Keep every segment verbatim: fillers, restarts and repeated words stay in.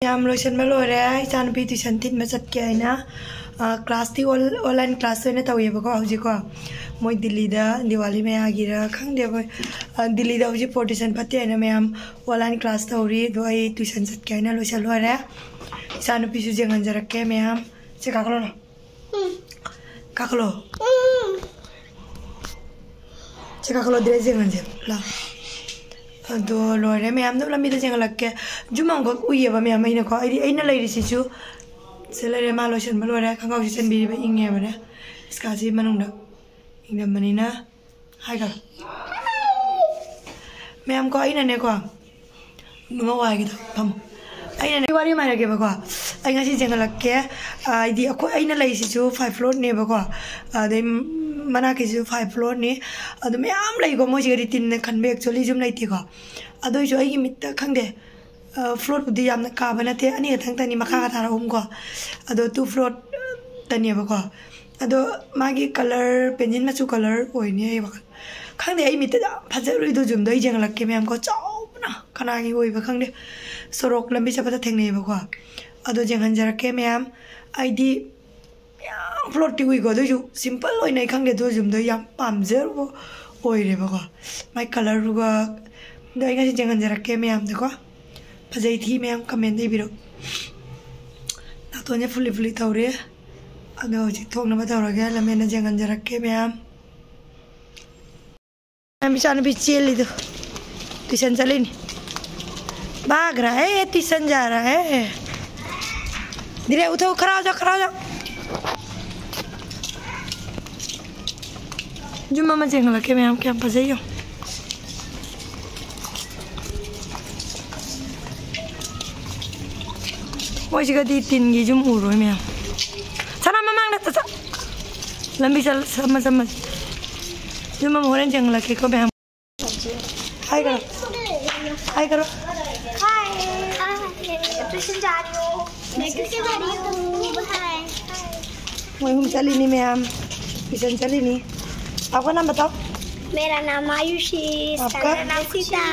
ꯌꯥꯝ ꯂꯣꯏꯁꯤꯟꯕ ꯂꯣꯏꯔꯦ꯫ ꯏꯆꯥꯅꯨꯄꯤ tuition ꯊꯤꯟꯕ ꯆꯠꯀꯦ ꯍꯥꯏꯅ, ꯑ, classꯇꯤ ꯑꯣꯟ-, online class ꯑꯣꯏꯅ ꯇꯧꯋꯦꯕꯀꯣ ꯍꯧꯖꯤꯛꯀꯣ꯫ ꯃꯣꯏ ꯗꯤꯜꯂꯤꯗ ꯗꯤꯋꯥꯂꯤ ꯃꯌꯥꯒꯤꯔ ꯈꯪꯗꯦ, ꯑꯩꯈꯣꯏ, ꯑ, ꯗꯤꯜꯂꯤꯗ ꯍꯧꯖꯤꯛ partition ꯐꯠꯇꯦ ꯍꯥꯏꯅ ꯃꯌꯥꯝ online class ꯇꯧꯔꯤ꯫ ꯑꯗꯣ ꯑꯩ tuition ꯆꯠꯀꯦ ꯍꯥꯏꯅ ꯂꯣꯏꯁꯤꯜ ꯂꯣꯏꯔꯦ꯫ ꯏꯆꯥꯅꯨꯄꯤꯁꯨ ꯌꯦꯡꯍꯟꯖꯔꯛꯀꯦ ꯃꯌꯥꯝ꯫ ꯁꯦ ꯀꯥꯈꯠꯂꯣ꯫ ꯀꯥꯈꯠꯂꯣ꯫ ꯁꯦ ꯀꯥꯈꯠꯂꯣ, dress ꯌꯦꯡꯍꯟꯁꯦ꯫ ꯂꯥꯎ꯫ ꯑꯗꯣ ꯂꯣꯏꯔꯦ ꯃꯌꯥꯝꯗꯣ, ꯂꯝꯕꯤꯗ ꯌꯦꯡꯍꯜꯂꯛꯀꯦ꯫ ꯖꯨꯝ ꯑꯃꯈꯛ ꯎꯏꯌꯦꯕ ꯃꯌꯥꯝ ꯑꯩꯅꯀꯣ꯫ ꯑꯩꯗꯤ ꯑꯩꯅ ꯂꯩꯔꯤꯁꯤꯁꯨ ꯁꯤ ꯂꯩꯔꯦ, ꯃꯥ ꯂꯣꯏꯁꯤꯟꯕ ꯂꯣꯏꯔꯦ꯫ ꯈꯣꯡꯒ꯭ꯔꯥꯎꯁꯤ ꯆꯟꯕꯤꯔꯤꯕ ꯏꯪꯉꯦꯕꯅꯦ꯫ ꯏꯁꯀꯥꯁꯤ ꯃꯅꯨꯡꯗ ꯏꯪꯉꯝꯕꯅꯤꯅ꯫ ꯍꯥꯏꯈ꯭ꯔꯣ꯫ ꯃꯌꯥꯝ ꯀꯣ, ꯑꯩꯅꯅꯦꯀꯣ, ꯑꯃ ꯋꯥꯏꯒꯦ ꯇꯧ-, ꯐꯝꯃꯣ꯫ ꯑꯩꯅꯅꯦ, ꯋꯥꯔꯤ ꯑꯃ ꯍꯥꯏꯔꯛꯀꯦꯕꯀꯣ꯫ ꯑꯩ ꯉꯁꯤ ꯆꯦꯟꯈꯠꯂꯛꯀꯦ꯫ ꯑ, ꯍꯥꯏꯗꯤ ꯑꯩꯈꯣꯏ, ꯑꯩꯅ ꯂꯩꯁꯤꯁꯨ five floorꯅꯦꯕꯀꯣ꯫ ꯑꯗꯩ ꯃꯅꯥꯛꯀꯤꯁꯤꯁꯨ five floorꯅꯤ꯫ ꯑꯗꯨ ꯃꯌꯥꯝ ꯂꯩꯀꯣ, ꯃꯣꯏꯁꯤꯒꯗꯤ ꯇꯤꯟꯅ ꯈꯟꯕ actually ꯌꯨꯝ ꯂꯩꯇꯦꯀꯣ꯫ ꯑꯗꯨ ꯑꯣꯏꯁꯨ ꯑꯩꯒꯤ ꯃꯤꯠꯇ ꯈꯪꯗꯦ, ꯑ, floorꯕꯨꯗꯤ ꯌꯥꯝꯅ ꯀꯥꯕ ꯅꯠꯇꯦ, ꯑꯅꯤ ꯈꯛꯇꯪꯇꯅꯤ, ꯃꯈꯥꯒ ꯊꯥꯔ ꯑꯍꯨꯝ ꯀꯣ꯫ ꯑꯗꯣ two floorꯇꯅꯦꯕꯀꯣ꯫ ꯑꯗꯣ ꯃꯥꯒꯤ colour, pencil ꯃꯆꯨ colour ꯑꯣꯏꯅꯤ ꯑꯩ ꯋꯥꯈꯜ꯫ ꯈꯪꯗꯦ, ꯑꯩ ꯃꯤꯠꯇ ꯌꯥꯝ ꯐꯖꯔꯨꯏꯗꯣ ꯖꯨꯝꯗꯣ ꯑꯩ ꯌꯦꯡꯍꯜꯂꯛꯀꯦ ꯃꯌꯥꯝ ꯀꯣ꯫ ꯆꯥꯎꯕꯅ ꯀꯅꯥꯒꯤ ꯑꯣꯏꯕ ꯈꯪꯗꯦ꯫ ꯁꯣꯔꯣꯛ ꯂꯝꯕꯤ ꯆꯠꯄꯗ ꯊꯦꯡꯅꯩꯌꯦꯕꯀꯣ꯫ ꯑꯗꯣ ꯌꯦꯡꯍꯟꯖꯔꯛꯀꯦ ꯃꯌꯥꯝ꯫ ꯑꯩꯗꯤ ꯃꯌꯥꯝ floorꯇꯤ ꯎꯏꯀꯣ, ꯑꯗꯨ ꯑꯣꯏꯁꯨ simple ꯑꯣꯏꯅ ꯑꯩ ꯈꯪꯗꯦ, ꯑꯗꯨ ꯖꯨꯝꯗꯣ ꯌꯥꯝ ꯄꯥꯝꯖꯔꯨꯕ ꯑꯣꯏꯔꯦꯕꯀꯣ꯫ ꯃꯥꯏ colourꯗꯨꯒ꯫ ꯑꯗꯣ ꯑꯩ ꯉꯁꯤ ꯌꯦꯡꯍꯟꯖꯔꯛꯀꯦ ꯃꯌꯥꯝꯗꯀꯣ꯫ ꯐꯖꯩ ꯊꯤ ꯃꯌꯥꯝ comment ꯏꯕꯤꯔꯛꯎ꯫ ꯅꯥꯇꯣꯟꯁꯦ ꯐꯨꯂꯤ ꯐꯨꯂꯤ ꯇꯧꯔꯦ꯫ ꯑꯗꯣ ꯍꯧꯖꯤꯛ ꯊꯣꯛꯅꯕ ꯇꯧꯔꯒꯦ, ꯂꯝꯖꯦꯟꯗ ꯌꯦꯡꯍꯟꯖꯔꯛꯀꯦ ꯃꯌꯥꯝ꯫ ꯃꯌꯥꯝ, ꯏꯆꯥꯅꯨꯄꯤ ꯆꯦꯜꯂꯤꯗꯣ tuition ꯆꯠꯂꯤꯅꯤ꯫ भाग रहा है, tuition जा रहा है। धीरे उठो, खड़ा हो जाओ, खड़ा हो जाओ। ꯌꯨꯝ ꯑꯃ ꯌꯦꯡꯍꯜꯂꯛꯀꯦ ꯃꯌꯥꯝ, ꯀꯌꯥꯝ ꯐꯖꯩ ꯌꯦꯡꯉꯣ꯫ ꯃꯣꯏꯁꯤꯒꯗꯤ ꯇꯤꯟꯒꯤ ꯌꯨꯝ ꯎꯔꯣꯏ ꯃꯌꯥꯝ꯫ ꯁꯅꯥ ꯃꯃꯥꯡꯗ ꯆꯠ-, ꯆꯠ-, ꯂꯝꯕꯤ ꯆꯠ-, ꯁꯝꯃ ꯁꯝꯃ꯫ ꯌꯨꯝ ꯑꯃ ꯍꯣꯔꯦꯟ ꯌꯦꯡꯍꯜꯂꯛꯀꯦꯀꯣ ꯃꯌꯥꯝ꯫ हाय करो। हाय करो। हाय। हाय। ट्यूशन जा रही हूँ। मैं ट्यूशन जा रही हूँ। हाय। ꯃꯣꯏ ꯑꯍꯨꯝ ꯆꯠꯂꯤꯅꯤ ꯃꯌꯥꯝ꯫ Tuition ꯆꯠꯂꯤꯅꯤ꯫ आपका नाम बताओ। मेरा नाम आयुषी। आपका? मेरा नाम सीता।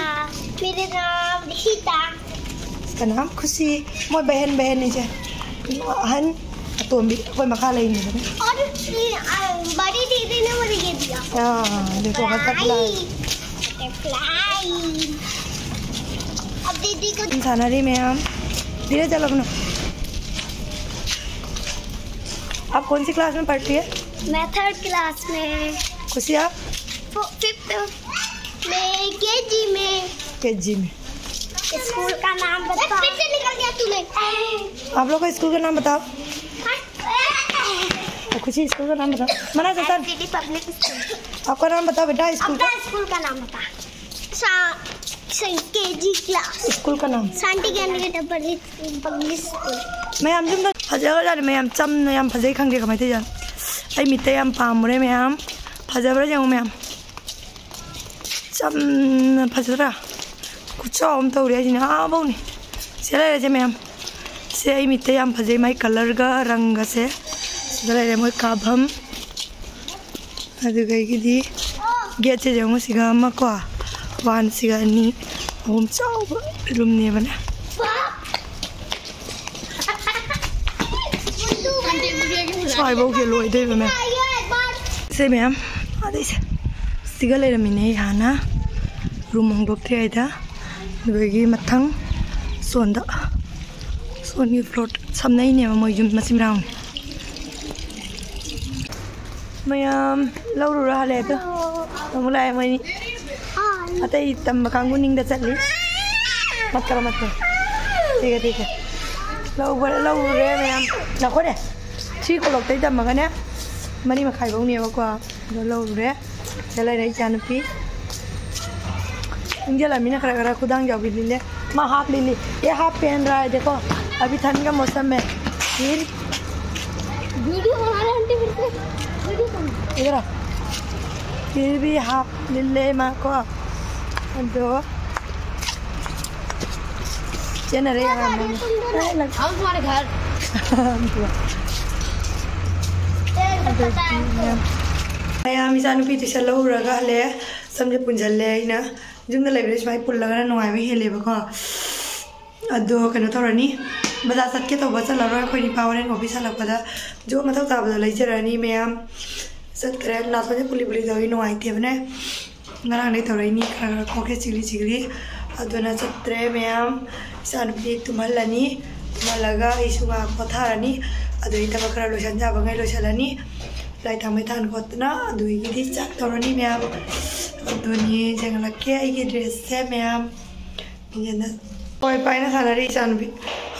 मेरा नाम सीता। ꯀꯅꯥꯝ ꯈꯨꯁꯤ꯫ ꯃꯣꯏ ꯕꯍꯦꯟ ꯕꯍꯦꯟꯅꯤꯁꯦ꯫ ꯑꯍꯟ ꯑꯇꯣꯝꯕꯤ ꯑꯩꯈꯣꯏ ꯃꯈꯥ ꯂꯩꯅꯤꯕꯅꯦ꯫ और ये, आ, बड़ी दीदी ने मुझे ये दिया। ꯑꯥ, देखो, बटरफ्लाई। Butterfly। अब दीदी को ꯁꯥꯟꯅꯔꯤ ꯃꯌꯥꯝ꯫ धीरे चलो अपना। आप कौन सी क्लास में पढ़ती है? मैं थर्ड क्लास में। खुशिया? फिफ्थ। मैं केजी में। केजी में। स्कूल का नाम बताओ। फिर से निकल गया तूने। आप लोग का स्कूल का नाम बताओ। खुशी, स्कूल का नाम बताओ। मना सर। Public school. आपका नाम बताओ बेटा, स्कूल का। अपना स्कूल का नाम बता। सा-, सा-, केजी क्लास। स्कूल का नाम। शांति ज्ञान निकेतन पब्लिक, पब्लिक स्कूल। ꯃꯌꯥꯝ ꯌꯨꯝꯗ ꯐꯖꯈ꯭ꯔꯖꯥꯠꯅꯤ ꯃꯌꯥꯝ, ꯆꯝꯅ ꯌꯥꯝ ꯐꯖꯩ, ꯈꯪꯗꯦ ꯀꯃꯥꯏꯅ ꯇꯧꯔꯤꯖꯥꯠꯅꯣ꯫ ꯑꯩ ꯃꯤꯠꯇ ꯌꯥꯝ ꯄꯥꯝꯃꯨꯔꯦ ꯃꯌꯥꯝ꯫ ꯐꯖꯕ꯭ꯔꯥ ꯌꯦꯡꯉꯨ ꯃꯌꯥꯝ꯫ ꯆꯝꯅ ꯐꯖꯗ꯭ꯔꯥ? ꯈꯨꯆꯥꯎ ꯑꯃ ꯇꯧꯔꯦ ꯍꯥꯏꯁꯤꯅꯦ, ꯑꯥꯐꯧꯅꯤ꯫ ꯁꯤ ꯂꯩꯔꯦꯁꯦ ꯃꯌꯥꯝ꯫ ꯁꯦ ꯑꯩ ꯃꯤꯠꯇ ꯌꯥꯝ ꯐꯖꯩ, ꯃꯥꯏ ꯀꯂꯔꯒ ꯔꯪꯒꯁꯦ꯫ ꯁꯤꯗ ꯂꯩꯔꯦ ꯃꯣꯏ ꯀꯥꯐꯝ꯫ ꯑꯗꯨꯗꯒꯤꯗꯤ ꯒꯦꯠꯁꯦ ꯌꯦꯡꯉꯨ, ꯁꯤꯒ ꯑꯃ ꯀꯣ, ꯋꯥꯟꯁꯤꯒ ꯑꯅꯤ, ꯑꯍꯨꯝ, ꯆꯥꯎꯕ ꯔꯨꯝꯅꯦꯕꯅꯦ꯫ ꯁ꯭ꯋꯥꯏꯐꯧꯁꯦ ꯂꯣꯏꯗꯣꯏꯕ ꯃꯌꯥꯝ꯫ ꯁꯦ ꯃꯌꯥꯝ, ꯑꯗꯩꯁꯦ ꯁꯤꯒ ꯂꯩꯔꯝꯃꯤꯅꯦ ꯑꯩ ꯍꯥꯟꯅ ꯔꯨꯝ ꯍꯣꯡꯗꯣꯛꯇ꯭ꯔꯤꯉꯩꯗ꯫ ꯑꯗꯨꯗꯒꯤ ꯃꯊꯪ ꯁꯣꯟꯗ, ꯁꯣꯟꯒꯤ ꯐ꯭ꯂꯣꯔ ꯁꯝꯅꯩꯅꯦꯕ ꯃꯣꯏ ꯌꯨꯝ ꯃꯆꯤꯟ ꯃꯅꯥꯎꯅꯤ꯫ ꯃꯌꯥꯝ ꯂꯧꯔꯨꯔ ꯍꯜꯂꯦ ꯑꯗꯣ꯫ ꯑꯃꯨꯛ ꯂꯥꯛꯑꯦ ꯃꯣꯏꯅꯤ꯫ ꯑꯇꯩ ꯇꯝꯕ ꯀꯥꯡꯕꯨ ꯅꯤꯡꯗ ꯆꯠꯂꯤ꯫ ꯃꯠꯇ꯭ꯔ ꯃꯠꯇ꯭ꯔ꯫ ꯊꯤꯒ ꯊꯤꯒ꯫ ꯂꯧꯕ-, ꯂꯧꯔꯨꯔꯦ ꯃꯌꯥꯝ꯫ ꯅꯈꯣꯏꯅꯦ꯫ ꯊ꯭ꯔꯤ ꯀꯣꯂꯣꯛꯇꯩ ꯇꯝꯃꯒꯅꯦ꯫ ꯃꯔꯤ ꯃꯈꯥꯏꯐꯧꯅꯦꯕꯀꯣ꯫ ꯑꯗꯣ ꯂꯧꯔꯨꯔꯦ꯫ ꯁꯤꯗ ꯂꯩꯔꯦ ꯏꯆꯥꯅꯨꯄꯤ꯫ ꯏꯟꯖꯜꯂꯃꯤꯅ ꯈꯔ ꯈꯔ ꯈꯨꯗꯥꯡ ꯌꯥꯎꯕꯤ ꯂꯤꯜꯂꯦ꯫ ꯃꯥ ꯍꯥꯞ ꯂꯤꯜꯂꯤ꯫ ये हाफ पहन रहा है, देखो, अभी ठंड का मौसम है। फिर वीडियो बना रहे हैं आंटी, फिर से वीडियो बना। इधर आओ। फिर भी हाफ ꯂꯤꯜꯂꯦ ꯃꯥ ꯀꯣ꯫ ꯑꯗꯣ ꯆꯦꯟꯅꯔꯦ ꯌꯥꯔꯝꯃꯅꯤ꯫ हम तुम्हारे घर। ꯃꯌꯥꯝ ꯏꯆꯥꯅꯨꯄꯤ ꯇꯨꯏꯁꯟ ꯂꯧꯔꯨꯔꯒ ꯍꯜꯂꯛꯑꯦ꯫ ꯁꯝꯁꯦ ꯄꯨꯟꯁꯤꯜꯂꯦ ꯑꯩꯅ꯫ ꯌꯨꯝꯗ ꯂꯩꯕꯗꯤ ꯁꯨꯃꯥꯏꯅ ꯄꯨꯜꯂꯒꯅ ꯅꯨꯡꯉꯥꯏꯕ ꯍꯦꯜꯂꯦꯕꯀꯣ꯫ ꯑꯗꯣ ꯀꯩꯅꯣ ꯇꯧꯔꯅꯤ, ꯕꯖꯥꯔ ꯆꯠꯀꯦ ꯇꯧꯕ ꯆꯠꯂꯔꯣꯏ꯫ ꯑꯩꯈꯣꯏ ꯅꯤꯄꯥ ꯍꯣꯔꯦꯟ ꯑꯣꯐꯤꯁ ꯍꯜꯂꯛꯄꯗ ꯖꯣ ꯃꯊꯧ ꯇꯥꯕꯗꯣ ꯂꯩꯖꯔꯅꯤ ꯃꯌꯥꯝ꯫ ꯆꯠꯈ꯭ꯔꯦ꯫ ꯅꯥꯇꯣꯟꯁꯦ ꯄꯨꯂꯤ ꯄꯨꯂꯤ ꯇꯧꯏ, ꯅꯨꯡꯉꯥꯏꯇꯦꯕꯅꯦ꯫ ꯉꯔꯥꯡꯗꯩ ꯇꯧꯔꯛꯏꯅꯤ, ꯈꯔ ꯈꯔ ꯀꯣꯛꯁꯦ ꯆꯤꯛꯂꯤ ꯆꯤꯛꯂꯤ꯫ ꯑꯗꯨꯅ ꯆꯠꯇ꯭ꯔꯦ ꯃꯌꯥꯝ꯫ ꯏꯆꯥꯅꯨꯄꯤ ꯇꯨꯝꯍꯜꯂꯅꯤ, ꯇꯨꯝꯍꯜꯂꯒ ꯑꯩꯁꯨ ꯉꯥꯏꯍꯥꯛ ꯄꯣꯊꯥꯔꯅꯤ꯫ ꯑꯗꯨꯗꯒꯤ ꯊꯕꯛ ꯈꯔ ꯂꯣꯏꯁꯟ ꯌꯥꯕꯉꯩ ꯂꯣꯏꯁꯜꯂꯅꯤ꯫ ꯂꯥꯏ ꯊꯥꯡꯃꯩ ꯊꯥꯟ ꯈꯣꯠꯇꯅ ꯑꯗꯨꯗꯒꯤꯗꯤ ꯆꯥꯛ ꯇꯧꯔꯅꯤ ꯃꯌꯥꯝ꯫ ꯑꯗꯨꯅꯤ ꯌꯦꯡꯍꯜꯂꯛꯀꯦ ꯑꯩꯒꯤ ꯗ꯭ꯔꯦꯁꯁꯦ ꯃꯌꯥꯝ꯫ ꯌꯦꯡꯉ-, ꯍꯋꯥꯏ ꯄꯥꯏꯅ ꯁꯥꯟꯅꯔꯤ ꯏꯆꯥꯅꯨꯄꯤ꯫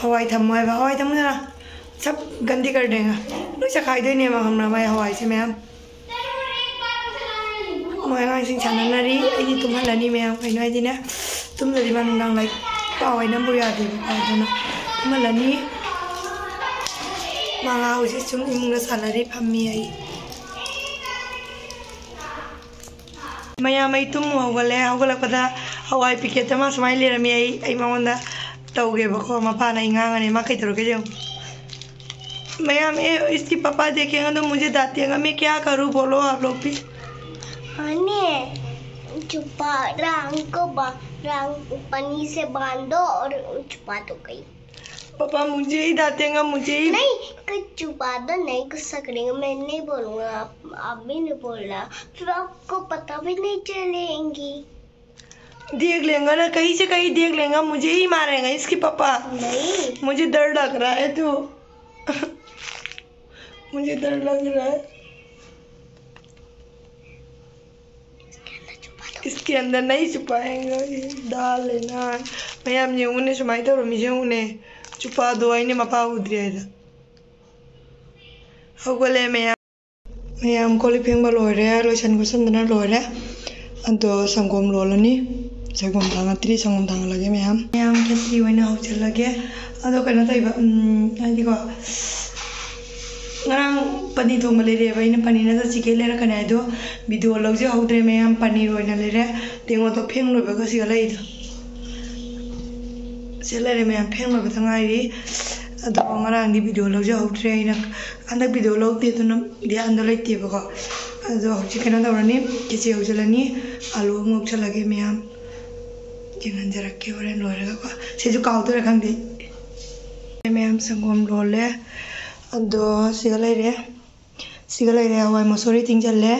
ꯍꯋꯥꯏ ꯊꯝꯃꯣ ꯍꯥꯏꯕ, ꯍꯋꯥꯏ ꯊꯝꯃꯨꯗꯅ꯫ ꯁꯞ ꯒꯟꯗꯤ ꯀꯔ ꯗꯦꯡꯒ꯫ ꯂꯣꯏ ꯆꯈꯥꯏꯗꯣꯏꯅꯦꯕ, ꯈꯪꯕ꯭ꯔꯥ, ꯃꯥꯏ ꯍꯋꯥꯏꯁꯦ ꯃꯌꯥꯝ꯫ ꯃꯣꯏ ꯑꯉꯥꯡꯁꯤꯡ ꯁꯥꯟꯅꯅꯔꯤ꯫ ꯑꯩꯗꯤ ꯇꯨꯝꯍꯜꯂꯅꯤ ꯃꯌꯥꯝ꯫ ꯀꯩꯅꯣ ꯍꯥꯏꯗꯤꯅꯦ, ꯇꯨꯝꯗ꯭ꯔꯗꯤ ꯃꯥ ꯅꯨꯡꯗꯥꯡ ꯂꯥꯏꯔꯤꯛ ꯄꯥꯎ ꯍꯥꯏꯅꯕꯨ ꯌꯥꯗꯦꯕꯀꯣ꯫ ꯑꯗꯨꯅ ꯇꯨꯝꯍꯜꯂꯅꯤ꯫ ꯃꯥ ꯉꯥ ꯍꯧꯖꯤꯛ ꯁꯨꯝ ꯏꯃꯨꯡꯗ ꯁꯥꯟꯅꯔꯤ, ꯐꯝꯃꯤ ꯑꯩ꯫ ꯃꯌꯥꯝ, ꯑꯩ ꯇꯨꯝ ꯍꯧꯒꯠꯂꯦ꯫ ꯍꯧꯒꯠꯂꯛꯄꯗ ꯍꯋꯥꯏ ꯄꯤꯀꯦꯠ ꯑꯃ ꯁꯨꯃꯥꯏꯅ ꯂꯩꯔꯝꯃꯤ꯫ ꯑꯩ, ꯑꯩ ꯃꯉꯣꯟꯗ ꯇꯧꯒꯦꯕꯀꯣ꯫ ꯃꯄꯥꯅ ꯑꯩ ꯉꯥꯡꯉꯅꯤ꯫ ꯃꯥ ꯀꯩꯗꯧꯔꯒꯦ ꯌꯦꯡꯉꯨ꯫ मयाम, ए, इसके पापा देखेंगे तो मुझे डांटेंगे। मैं क्या करूँ, बोलो आप लोग भी। अने छुपा, रांग को बा-, रांग पन्नी से बांध दो और छुपा दो कहीं। पापा, मुझे ही डांटेंगे, मुझे ही। नहीं, कुछ छुपा दो, नहीं गुस्सा करेंगे। मैं नहीं बोलूँगा, आप, आप भी नहीं बोलना, फिर आपको पता भी नहीं चलेंगी। देख लेंगा ना, कहीं से कहीं देख लेंगा, मुझे ही मारेगा इसके पापा। नहीं। मुझे डर लग रहा है तो। मुझे डर लग रहा है। इसके अंदर नहीं छुपाएंगे, ये दाल है ना। ꯃꯌꯥꯝ ꯌꯦꯡꯉꯨꯅꯦ, ꯁꯨꯃꯥꯏꯅ ꯇꯧꯔꯝꯃꯤꯁꯦ ꯌꯦꯡꯉꯨꯅꯦ꯫ छुपा दो, ꯑꯩꯅ ꯃꯄꯥ ꯎꯗ꯭ꯔꯤ ꯍꯥꯏꯗ꯫ ꯍꯧꯒꯠꯂꯦ ꯃꯌꯥꯝ꯫ ꯃꯌꯥꯝ ꯀꯣꯜ ꯂꯤꯛ ꯐꯦꯡꯕ ꯂꯣꯏꯔꯦ, ꯂꯣꯏꯁꯟ ꯈꯣꯠꯆꯟꯗꯅ ꯂꯣꯏꯔꯦ꯫ ꯑꯗꯣ ꯁꯪꯒꯣꯝ ꯂꯣꯜꯂꯅꯤ꯫ ꯁꯪꯒꯣꯝ ꯊꯥꯡꯒꯠꯇ꯭ꯔꯤ, ꯁꯪꯒꯣꯝ ꯊꯥꯡꯒꯠꯂꯒꯦ ꯃꯌꯥꯝ꯫ ꯃꯌꯥꯝ ꯈꯦꯆ꯭ꯔꯤ ꯑꯣꯏꯅ ꯍꯧꯖꯤꯜꯂꯒꯦ꯫ ꯑꯗꯣ ꯀꯩꯅꯣ ꯇꯧꯕ, ꯎꯝ, ꯍꯥꯏꯗꯤꯀꯣ, ꯉꯔꯥꯡ ꯄꯅꯤꯔ ꯊꯣꯡꯕ ꯂꯩꯔꯛꯑꯦꯕ꯫ ꯑꯩꯅ ꯄꯅꯤꯔ ꯅꯠꯇ꯭ꯔ ꯆꯤꯀꯦꯟ ꯂꯩꯔꯛꯀꯅꯤ ꯍꯥꯏꯗꯣ ꯚꯤꯗꯤꯑꯣ ꯂꯧꯖꯍꯧꯗ꯭ꯔꯦ ꯃꯌꯥꯝ꯫ ꯄꯅꯤꯔ ꯑꯣꯏꯅ ꯂꯩꯔꯦ꯫ ꯇꯦꯡꯉꯣꯗꯣ ꯐꯦꯡ ꯂꯣꯏꯕꯒ ꯁꯤꯒ ꯂꯩꯗꯣ꯫ ꯁꯤ ꯂꯩꯔꯦ ꯃꯌꯥꯝ, ꯐꯦꯡ ꯂꯣꯏꯕꯗ ꯉꯥꯏꯔꯤ꯫ ꯑꯗꯣ ꯉꯔꯥꯡꯗꯤ ꯚꯤꯗꯤꯑꯣ ꯂꯧꯖꯍꯧꯗ꯭ꯔꯦ꯫ ꯑꯩꯅ ꯍꯟꯗꯛ ꯚꯤꯗꯤꯑꯣ ꯂꯧꯗꯦ, ꯑꯗꯨꯅ ꯙ꯭ꯌꯥꯟꯗꯣ ꯂꯩꯇꯦꯕꯀꯣ꯫ ꯑꯗꯣ ꯍꯧꯖꯤꯛ ꯀꯩꯅꯣ ꯇꯧꯔꯅꯤ, ꯈꯦꯆꯤ ꯍꯧꯖꯤꯜꯂꯅꯤ, ꯑꯂꯨ ꯑꯃ ꯉꯧꯁꯜꯂꯒꯦ ꯃꯌꯥꯝ꯫ ꯌꯦꯡꯍꯟꯖꯔꯛꯀꯦ ꯍꯣꯔꯦꯟ ꯂꯣꯏꯔꯒꯀꯣ꯫ ꯁꯤꯁꯨ ꯀꯥꯎꯗꯣꯏꯔꯥ ꯈꯪꯗꯦ꯫ ꯃꯌꯥꯝ, ꯁꯪꯒꯣꯝ ꯂꯣꯜꯂꯦ꯫ ꯑꯗꯣ ꯁꯤꯒ ꯂꯩꯔꯦ꯫ ꯁꯤꯒ ꯂꯩꯔꯦ, ꯍꯋꯥꯏ ꯃꯁꯣꯔꯤ ꯇꯤꯡꯁꯤꯜꯂꯦ꯫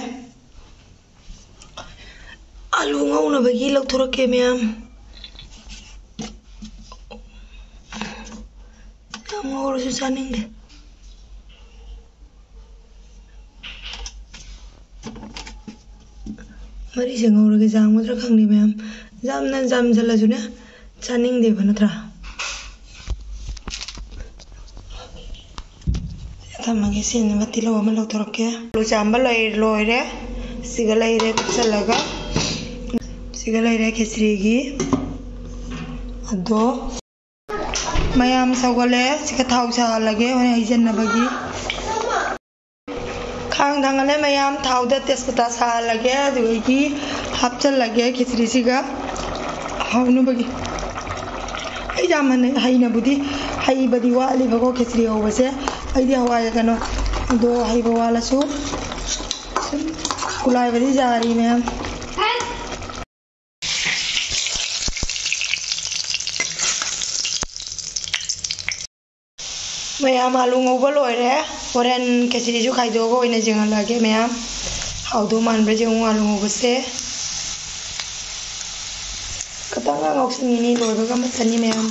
ꯑꯂꯨ ꯉꯧꯅꯕꯒꯤ ꯂꯧꯊꯣꯔꯛꯀꯦ ꯃꯌꯥꯝ꯫ ꯌꯥꯝ ꯉꯧꯔꯁꯨ ꯆꯥꯅꯤꯡꯗꯦ꯫ ꯃꯔꯤꯁꯦ ꯉꯧꯔꯒꯦ, ꯌꯥꯝꯒꯗ꯭ꯔꯥ ꯈꯪꯗꯦ ꯃꯌꯥꯝ꯫ ꯌꯥꯝꯅ ꯌꯥꯝꯁꯤꯜꯂꯁꯨꯅꯦ ꯆꯥꯅꯤꯡꯗꯦꯕ, ꯅꯠꯇ꯭ꯔꯥ? ꯊꯝꯃꯒꯦ, ꯁꯦꯟꯅꯕ ꯇꯤꯜꯍꯧ ꯑꯃ ꯂꯧꯊꯣꯔꯛꯀꯦ꯫ ꯑꯂꯨ ꯆꯥꯝꯕ ꯂꯣꯏ-, ꯂꯣꯏꯔꯦ꯫ ꯁꯤꯒ ꯂꯩꯔꯦ ꯀꯨꯞꯁꯜꯂꯒ꯫ ꯁꯤꯒ ꯂꯩꯔꯦ ꯈꯦꯆ꯭ꯔꯤꯒꯤ꯫ ꯑꯗꯣ ꯃꯌꯥꯝ ꯁꯧꯒꯠꯂꯦ꯫ ꯁꯤꯒ ꯊꯥꯎ ꯁꯥꯍꯜꯂꯒꯦ ꯍꯣꯔꯦꯟ ꯍꯩꯖꯤꯟꯅꯕꯒꯤ꯫ ꯈꯥꯡ ꯊꯥꯡꯒꯠꯂꯦ ꯃꯌꯥꯝ, ꯊꯥꯎꯗ ꯇꯦꯖꯄꯇꯥ ꯁꯥꯍꯜꯂꯒꯦ, ꯑꯗꯨꯗꯒꯤ ꯍꯥꯞꯆꯜꯂꯒꯦ ꯈꯦꯆ꯭ꯔꯤꯁꯤꯒ꯫ ꯍꯥꯎꯅꯕꯒꯤ꯫ ꯑꯩ ꯌꯥꯝ ꯍꯟꯅ ꯍꯩꯅꯕꯨꯗꯤ, ꯍꯩꯕꯗꯤ ꯋꯥꯠꯂꯤꯕꯀꯣ ꯈꯦꯆ꯭ꯔꯤ ꯍꯧꯕꯁꯦ꯫ ꯑꯩꯗꯤ ꯍꯋꯥꯏ ꯀꯩꯅꯣ, ꯑꯗꯣ ꯍꯩꯕ ꯋꯥꯠꯂꯁꯨ ꯁꯨꯝ ꯀꯨꯂꯥꯏꯕꯗꯤ ꯌꯥꯔꯤ ꯃꯌꯥꯝ꯫ ꯃꯌꯥꯝ, ꯑꯥꯂꯨ ꯉꯧꯕ ꯂꯣꯏꯔꯦ꯫ ꯍꯣꯔꯦꯟ ꯈꯦꯆ꯭ꯔꯤꯁꯨ ꯈꯥꯏꯗꯣꯛꯑꯒ ꯑꯣꯏꯅ ꯌꯦꯡꯍꯜꯂꯛꯑꯒꯦ ꯃꯌꯥꯝ꯫ ꯍꯥꯎꯗꯧ ꯃꯥꯟꯕ꯭ꯔꯥ ꯌꯦꯡꯉꯨ ꯑꯥꯂꯨ ꯉꯧꯕꯁꯦ꯫ ꯈꯤꯇꯪꯒ ꯉꯧꯁꯤꯟꯈꯤꯅꯤ, ꯂꯣꯏꯕꯒ ꯑꯃꯠꯇꯅꯤ ꯃꯌꯥꯝ꯫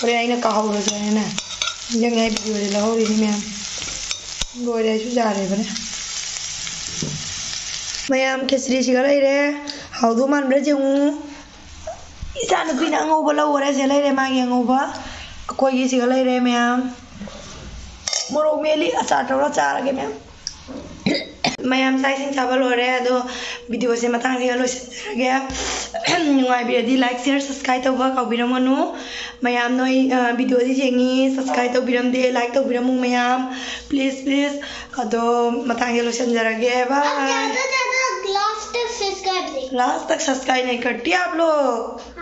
ꯍꯣꯔꯦꯟ ꯑꯩꯅ ꯀꯥꯍꯧꯔꯁꯨ ꯍꯥꯏꯅꯅꯦ, ꯅꯤꯡꯁꯤꯡꯅꯤꯡꯉꯥꯏ ꯚꯤꯗꯤꯑꯣꯗꯤ ꯂꯧꯍꯧꯔꯤꯅꯤ ꯃꯌꯥꯝ꯫ ꯂꯣꯏꯔꯦ, ꯑꯩꯁꯨ ꯌꯥꯔꯦꯕꯅꯦ꯫ ꯃꯌꯥꯝ, ꯈꯦꯆ꯭ꯔꯤꯁꯤꯒ ꯂꯩꯔꯦ꯫ ꯍꯥꯎꯗꯧ ꯃꯥꯟꯕ꯭ꯔꯥ ꯌꯦꯡꯉꯨ꯫ ꯏꯆꯥꯅꯨꯄꯤꯅ ꯑꯉꯧꯕ ꯂꯧꯈꯔꯦ꯫ ꯁꯦ ꯂꯩꯔꯦ ꯃꯥꯒꯤ ꯑꯉꯧꯕ꯫ ꯑꯩꯈꯣꯏꯒꯤ ꯁꯤꯒ ꯂꯩꯔꯦ ꯃꯌꯥꯝ꯫ ꯃꯣꯔꯣꯛ ꯃꯦꯠꯂꯤ, ꯑꯆꯥꯔ ꯇꯧꯔ ꯆꯥꯔꯒꯦ ꯃꯌꯥꯝ꯫ ꯃꯌꯥꯝ ꯆꯥꯛ ꯏꯁꯤꯡ ꯆꯥꯕ ꯂꯣꯏꯔꯦ, ꯑꯗꯣ ꯚꯤꯗꯤꯑꯣꯁꯦ ꯃꯇꯥꯡꯁꯤꯒ ꯂꯣꯏꯁꯤꯟꯖꯔꯒꯦ꯫ ꯅꯨꯡꯉꯥꯏꯕꯤꯔꯗꯤ like, share, subscribe ꯇꯧꯕ ꯀꯥꯎꯕꯤꯔꯝꯒꯅꯨ꯫ ꯃꯌꯥꯝ ꯅꯣꯏ, ꯑ, ꯚꯤꯗꯤꯑꯣꯁꯤ ꯌꯦꯡꯉꯤ, subscribe ꯇꯧꯕꯤꯔꯝꯗꯦ, like ꯇꯧꯕꯤꯔꯝꯃꯨ ꯃꯌꯥꯝ, please, please꯫ ꯑꯗꯣ ꯃꯇꯥꯡꯁꯤꯒ ꯂꯣꯏꯁꯤꯟꯖꯔꯒꯦ, bye꯫ Last तक subscribe नहीं करते आप लोग।